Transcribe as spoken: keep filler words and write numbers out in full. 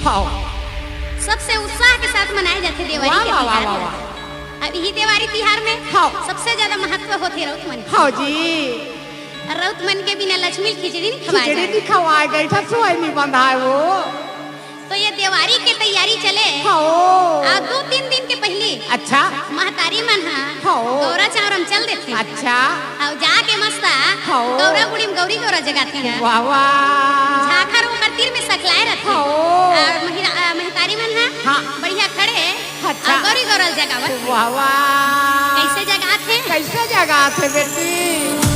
हव। सबसे उत्साह के साथ मनाए जाथे देवारी वाह, के वाह, वाह, तिहार वाह, ह। वाह। अब इही देवारी तिहार में हव। सबसे ज्यादा महत्व होथे रउत मन के। हव जी। रउत मन के बिना लक्ष्मी ल खिचड़ी नहीं खवाए खिचड़ी जाए। नहीं खवाए, गैठा सोए नहीं बंधाए वो। तो ये देवारी के तैयारी चले। हव। आ दो तीन दिन के पहली अच्छा। महतारी मन ह हव। गौरा चांवरा म चल देथे। अच्छा। अउ जाके मस्त हव। गौरा गुड़ी म गौरी गौरा जगाथे ह। वाह, वाह। झाखर ओकर तीर में सकलाए रथे। हव। अउ महिरा-, अ, महतारी मन ह हाँ। बढ़िया खड़े अच्छा। अउ गौरी गौरा ल जगावत हे। वाह, वाह। कैसे जगाथे? कैसे जगाथे बेटी?